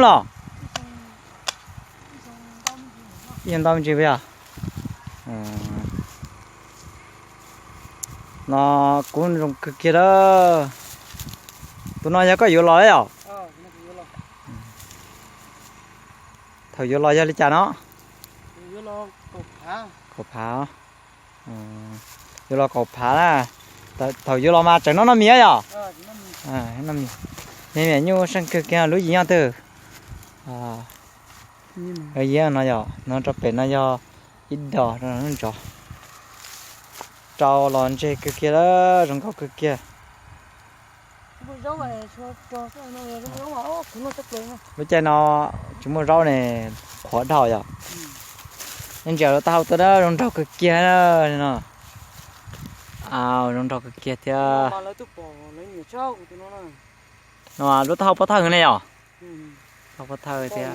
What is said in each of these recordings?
Los ib xyoo ntau me ntsis puas yog? No kuv zoo kawg kiag lawm. Tus no yog koj yuav los yom? Thaum yuav los yog li cas no? Kaum phav. Yuav los kaum phav na. Thaum yuav los mas tseem noj noj mis yom? Noj mis. Niam nyuj seej kawg kiag, lub yim nyob twg? Yim no yom, no rau pem no yog ib dos ntov. Rau los ntseg kawg kiag lawm, zoo nkauj kawg kiag. Lub caij no tsis muaj zaub ne, qhuav dhau yom. Yeej ntsia lub taub hau tuaj na, zoo nraug kawg kiag no. Zoo nraug kawg kiag thiab. No lub taub hau pob thawj ne yom? Pob thawj thiab.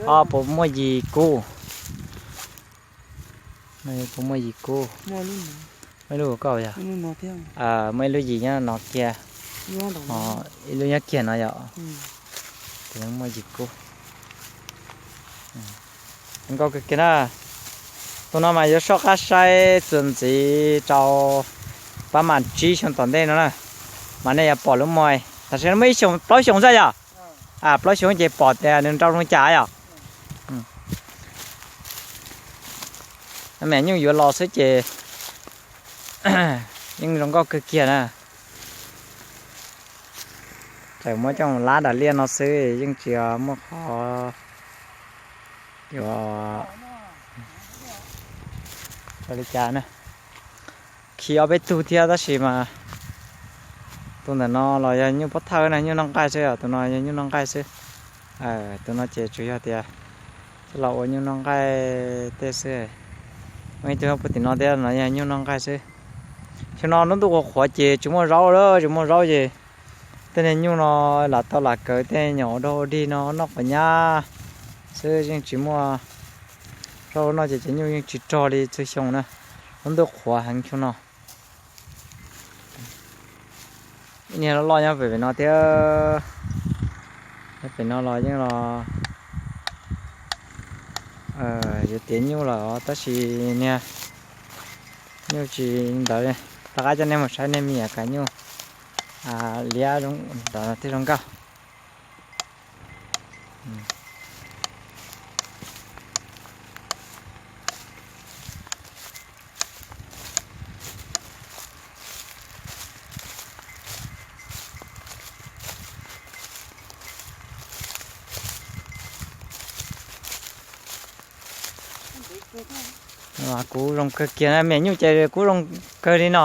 Ob puas muaj yim kub? Puas muaj yim kub? Muaj ib lub koj yog? Muaj ib lub yim nyob no kiag. Ib lub nyob kiag no yom? Muaj yim kub. Zoo nkauj kawg kiag na. Tus no mas yuav soj qab saib txuas ntxiv rau pab mam tsib xyoo tom ntej no na, mas nej yuav pom lub moos. Tam sim no muaj ib xyoos plaub xyoos xwb yom? Plaub xyoos ces pom tias nws nrau zoo cas yom? Me nyuj yuav los xwb ces yeej zoo nkauj kawg kiag na. Tseem muab coj lab dam liaj no xwb, yeej tsis muaj qhov yuav li cas na. Khi ob peb tug thiab tab sis mas tus ntawm no los yog nyuj pob thawj na, nyuj noj nqaij xwb os, tus no yog nyuj noj nqaij xwb. Tus no ces tsuas yog tias coj los ua nyuj noj nqaij tej xwb. Muaj ib tug puag tim no thiab, no yog nyuj noj nqaij xwb. Xyoo no lub ntuj qhuav qhuav ces tsis muaj zaub lawm, tsis muaj zaub ces tej niag nyuj no lam tau lam kaw tej nyuam ua dog ua dig no noj quav nyab xwb, yeej tsis muaj zaub noj ces cov nyuj yeej tsis rog li txhua xyoo na. Lub ntuj qhuav heev xyoo no. Ib niag loj loj nyob pem pem no thiab. Nyob pem no los yeej los yuav tiav nyuj lawm tab sis niag nyuj tsis ntawd li. Rov qab coj nej mus saib nej me nyuam kav nyuj liab ntawd thiaj zoo nkauj. Kuv zoo kawg kiag, me nyuj ces kuv zoo kawg li no.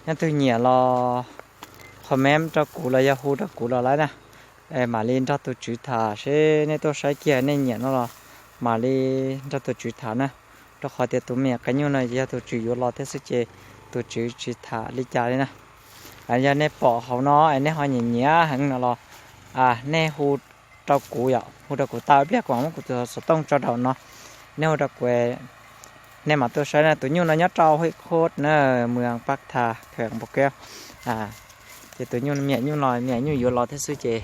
Nyob twg nyiam los comment rau kuv los yog hu rau kuv los lawm na. Mam li nrog tus tswv tham seb nej tuaj saib kiag nej nyiam no los mam li nrog tus tswv tham na. Rau qhov tias tus me nyuam qe nyuj no yog tus tswv yuav los thiab xwb ces tus tswv tsis tham li cas li na. Yog nej pom hauv no es nej ho nyiam nyiam heev no los nej hu rau kuv yom, hu rau kuv tau ib pliag kuv mam muab kuv tus xov tooj tso rau no. Nej hu rau kuv, nej mam tuaj saib na. Tus nyuj no nyob rau Huib Qhuab na, Muas Paj Thas, kheem Npau Kev. Ces tus nyuj me nyuam nyuj no me nyuam nyuj yuav los thiab xwb ces yeej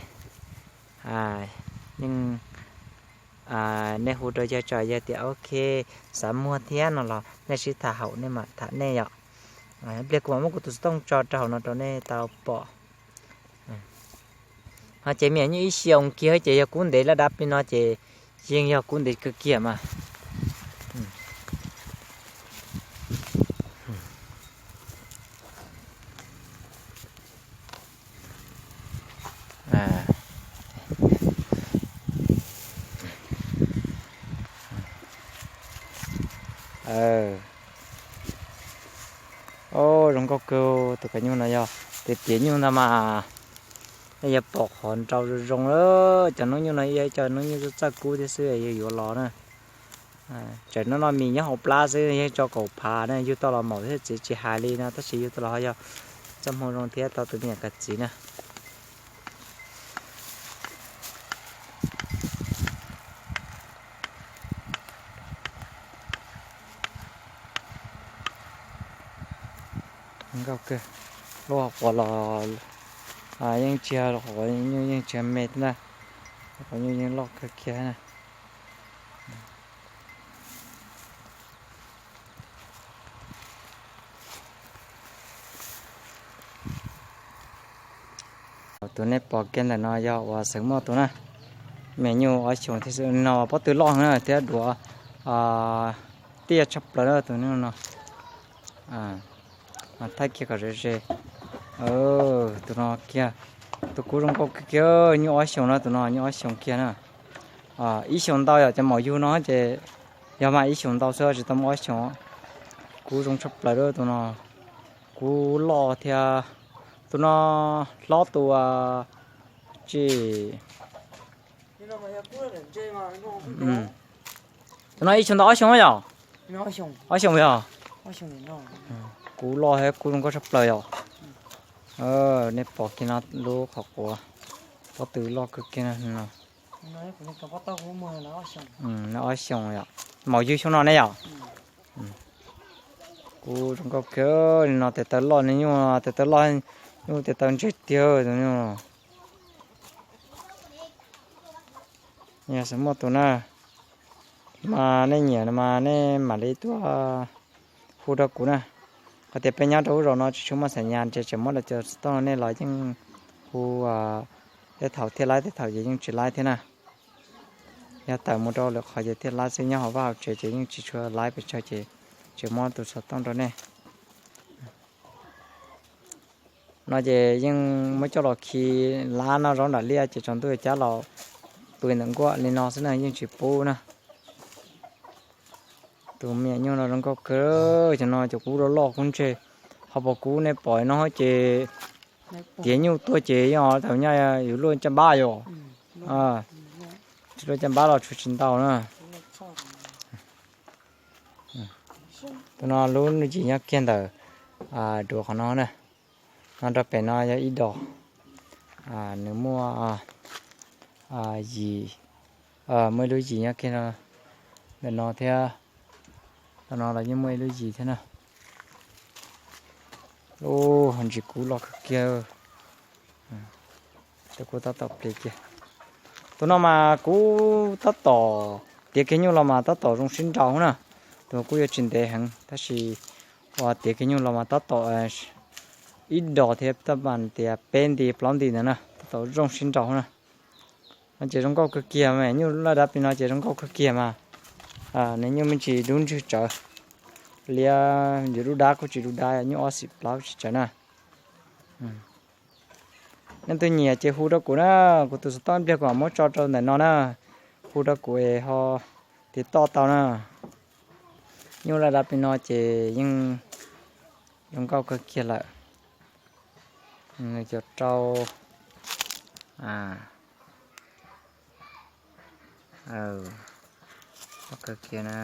nej hu rau yawg tso, yawg tias ok, xav muag thiab no los nej sib tham haum nej mam tham nej yom. Ib pliag kuv mam muab kuv tus xov tooj tso rau hauv no rau nej tau pom. Ho ces me nyuam nyuj ib xyoos kiag ces yog kub ntev laj dab peb no ces yeej yog kub ntev kawg kiag mas. Zoo nkauj kawg tus kav nyuj no yog tias tiav nyuj ntag mas. Nej yuav pom qhov nrau zoo zoo lawm, cov noob nyuj no yog cov noob nyuj txawj kub thiab xwb yog yuav los na. Tseem noj noj mis nyob hauv plab xwb, yeej tso kaum phav na, yug tau los maum thiab txiv tsis hais li no tab sis yug tau los ho yog txoj hmoo zoo thiab tau tus me nyuam kav txiv na. Nkauj kawg. Lub hauv quav los yeej tsis yog, nyuj yeej tsis yog me thiab na, nyuj yeej loj kawg kiag na. Tus nej pom kiag ntawm no yog uas xeem muaj tus na, me nyuj ob xyoos thiab xwb no, pob tw loj na thiab duav tiaj tshaj plaws na tus nyuj no. Thaij kiag kom ze ze. Tus no kiag, tus kub zoo nkauj kiag kiag, nyuj ob xyoos na, tus no nyuj ob xyoos kiag na. Ib xyoos ntau yom, cov maum yug no ces yog mas ib xyoos ntau xwb tsis tau muaj ob xyoos. Kub zoo tshaj plaws li tus no, kub loj thiab. Tus no hlob tus tsis Tus no ib xyoos ntau ob xyoos yom? Ob xyoos yog? Kub loj thiab kub zoo nkauj tshaj plaws yom? Nej pom kiag no lub qhov quav, pob tw loj kawg kiag no. Ob xyoos yom, maum yug xyoo no ne yom? Kub zoo nkauj kiag li no, tes taw loj, nyuj tes taw loj, nyuj tes taw ntseg tiag tus nyuj. Yog xav muaj tus na, mas nej nyiam no mas nej mam li tuaj hu rau kuv na. Qhov tias peb nyob rau lub zos no tsis tshua muaj xam nyas ces tseem muab los cov xov tooj nej los yeej hu, tej thaum thiaj laib tej thaum ces yeej tsis laib thiab na. Yog tawm mus rau lwm qhov ces thiaj laib xwb, nyob hauv vaj hauv tsev ces yeej tsis tshua laib pes tsawg ces tseem muab tus xov tooj rau nej. No ces yeej muab coj los khi lab noj zaub nram liaj ces tsaus ntuj cab los pw ntawm nkuaj li no xwb na, yeej tsis pub na. Tus me nyuj no zoo nkauj kawg, cov no cov kub loj loj kub ntseg, ho pom kub nej pom no ces tiav nyuj tuaj ces yeej thaum nyaj yuav luaj caj npab yom. Tsis luaj caj npab los tshuav tsis ntau na. Tus no lub nuj yim nyob kiag ntawm duav qhov no na. No rau pem no yog ib dos, nws muaj yim, muaj ib lub yim nyob kiag ntawm no thiab. Tus no los yeej muaj ib lub yim thiab na. Ub, ntsis kub loj kawg kiag. Tus kub tab tom plig kiag. Tus no mas kub tab tom tiav kiag nyuj los mas tab tom zoo sib nraus na. Tus kub yuav tsis ntev heev tab sis uas tiav kiag nyuj los mas tab tom ib dos thiab tab mas tias peb nti plaub nti ntawd na, tab tom zoo sib nraus na. No ces zoo nkauj kawg kiag mas, nyuj laj dab plig no ces zoo nkauj kawg kiag mas. Nws nyuj me ntsis dub ntswg tsawv, liab yus dub dab kuj tsis dub dab, nyuj ob xim plaub tsis tsawv na. Nej tus nyiam ces hu rau kuv na, kuv tus xov tooj ib pliag kuv mam muab tso rau ntawm no na. Hu rau kuv es ho tiv toj tau na. Nyuj laj dab plig no ces yeej zoo nkauj kawg kiag lawm. Nws cov rau, kawg kiag na.